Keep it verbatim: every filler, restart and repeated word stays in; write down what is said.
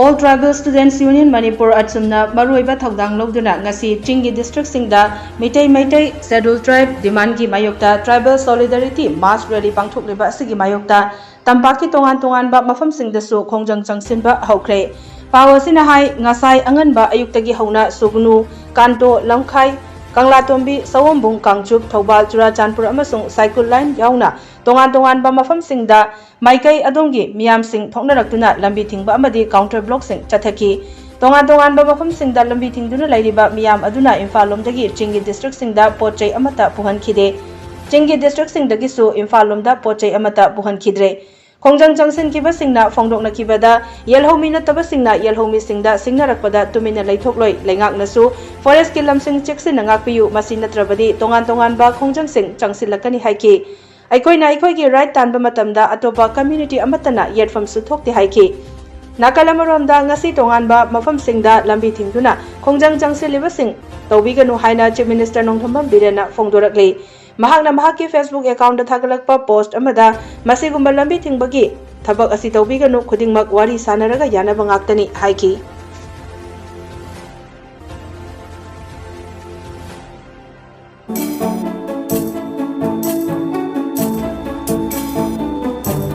All Tribal Students Union Manipur ꯑꯆꯨꯝꯅ ꯃꯔꯨꯑꯣꯏꯕ ꯊꯧꯗꯥꯡ ꯂꯧꯗꯨꯅ ꯉꯁꯤ ꯆꯤꯡꯒꯤ districtꯁꯤꯡꯗ ꯃꯤꯇꯩ ꯃꯩꯇꯩ Scheduled Tribe demandꯀꯤ ꯃꯥꯌꯣꯛꯇ Tribal Solidarity Mass Rally ꯄꯥꯡꯊꯣꯛꯂꯤꯕ ꯑꯁꯤꯒꯤ ꯃꯥꯌꯣꯛꯇ ꯇꯝꯄꯥꯛꯀꯤ ꯇꯣꯉꯥꯟ ꯇꯣꯉꯥꯟꯕ ꯃꯐꯝꯁꯤꯡꯗꯁꯨ ꯈꯣꯡꯖꯪ ꯆꯪꯁꯤꯟꯕ ꯍꯧꯈ꯭ꯔꯦ꯫ ꯄꯥꯎ ꯑꯁꯤꯅ ꯍꯥꯏ, ꯉꯁꯥꯏ ꯑꯉꯟꯕ ꯑꯌꯨꯛꯇꯒꯤ ꯍꯧꯅ ꯁꯨꯒꯅꯨ, ꯀꯥꯟꯇꯣ, ꯂꯝꯈꯥꯏ, ꯀꯪꯂꯥꯇꯣꯝꯕꯤ, ꯁꯑꯣꯝꯕꯨꯡ, ꯀꯥꯡꯆꯨꯞ, ꯊꯧꯕꯥꯜ, ꯆꯨꯔꯥꯆꯥꯟꯄꯨꯔ ꯑꯃꯁꯨꯡ ꯁꯥꯏꯀꯨꯜ line ꯌꯥꯎꯅ ꯇꯣꯉꯥꯟ ꯇꯣꯉꯥꯟꯕ ꯃꯐꯝꯁꯤꯡꯗ ꯃꯥꯏꯀꯩ ꯑꯗꯣꯝꯒꯤ ꯃꯤꯌꯥꯝꯁꯤꯡ ꯊꯣꯛꯅꯔꯛꯇꯨꯅ ꯂꯝꯕꯤ ꯊꯤꯡꯕ ꯑꯃꯗꯤ counter blockꯁꯤꯡ ꯆꯠꯊꯈꯤ꯫ ꯇꯣꯉꯥꯟ ꯇꯣꯉꯥꯟꯕ ꯃꯐꯝꯁꯤꯡꯗ ꯂꯝꯕꯤ ꯊꯤꯡꯗꯨꯅ ꯂꯩꯔꯤꯕ ꯃꯤꯌꯥꯝ ꯑꯗꯨꯅ ꯏꯝꯐꯥꯜ ꯂꯣꯝꯗꯒꯤ ꯆꯤꯡꯒꯤ districtꯁꯤꯡꯗ ꯄꯣꯠ ꯆꯩ ꯑꯃꯠꯇ ꯄꯨꯍꯟꯈꯤꯗꯦ꯫ ꯆꯤꯡꯒꯤ districtꯁꯤꯡꯗꯒꯤꯁꯨ ꯏꯝꯐꯥꯜ ꯂꯣꯝꯗ ꯄꯣꯠ ꯆꯩ ꯑꯃꯠꯇ ꯄꯨꯍꯟꯈꯤꯗ꯭ꯔꯦ꯫ ꯈꯣꯡꯖꯪ ꯆꯪꯁꯤꯟꯈꯤꯕꯁꯤꯡꯅ ꯐꯣꯡꯗꯣꯛꯅꯈꯤꯕꯗ, ꯌꯦꯜꯍꯧꯃꯤ ꯅꯠꯇꯕꯁꯤꯡꯅ ꯌꯦꯜꯍꯧꯃꯤꯁꯤꯡꯗ ꯁꯤꯡꯅꯔꯛꯄꯗ ꯇꯨꯃꯤꯟꯅ ꯂꯩꯊꯣꯛꯂꯣꯏ, ꯂꯩꯉꯥꯛꯅꯁꯨ forestꯀꯤ ꯂꯝꯁꯤꯡ ꯆꯦꯛꯁꯤꯟꯅ ꯉꯥꯛꯄꯤꯌꯨ, ꯃꯁꯤ ꯅꯠꯇ꯭ꯔꯕꯗꯤ ꯇꯣꯉꯥꯟ ꯇꯣꯉꯥꯟꯕ ꯈꯣꯡꯖꯪꯁꯤꯡ ꯆꯪꯁꯤꯜꯂꯛꯀꯅꯤ ꯍꯥꯏꯈꯤ꯫ ꯑꯩꯈꯣꯏꯅ ꯑꯩꯈꯣꯏꯒꯤ right ꯇꯥꯟꯕ ꯃꯇꯝꯗ ꯑꯇꯣꯞꯄ community ꯑꯃꯠꯇꯅ ꯌꯦꯠꯐꯝꯁꯨ ꯊꯣꯛꯇꯦ ꯍꯥꯏꯈꯤ꯫ ꯅꯥꯀꯜ ꯑꯃꯔꯣꯝꯗ, ꯉꯁꯤ ꯇꯣꯉꯥꯟꯕ ꯃꯐꯝꯁꯤꯡꯗ ꯂꯝꯕꯤ ꯊꯤꯡꯗꯨꯅ ꯈꯣꯡꯖꯪ ꯆꯪꯁꯤꯜꯂꯤꯕꯁꯤꯡ ꯇꯧꯕꯤꯒꯅꯨ ꯍꯥꯏꯅ Chief Minister ꯅꯣꯡꯊꯣꯝꯕꯝ ꯕꯤꯔꯦꯟꯅ ꯐꯣꯡꯗꯣꯔꯛꯂꯤ꯫ ꯃꯍꯥꯛꯅ ꯃꯍꯥꯛꯀꯤ Facebook accountꯇ ꯊꯥꯒꯠꯂꯛꯄ post ꯑꯃꯗ, ꯃꯁꯤꯒꯨꯝꯕ ꯂꯝꯕꯤ ꯊꯤꯡꯕꯒꯤ ꯊꯕꯛ ꯑꯁꯤ ꯇꯧꯕꯤꯒꯅꯨ, ꯈꯨꯗꯤꯡꯃꯛ ꯋꯥꯔꯤ ꯁꯥꯅꯔꯒ ꯌꯥꯅꯕ ꯉꯥꯛꯇꯅꯤ ꯍꯥꯏꯈꯤ꯫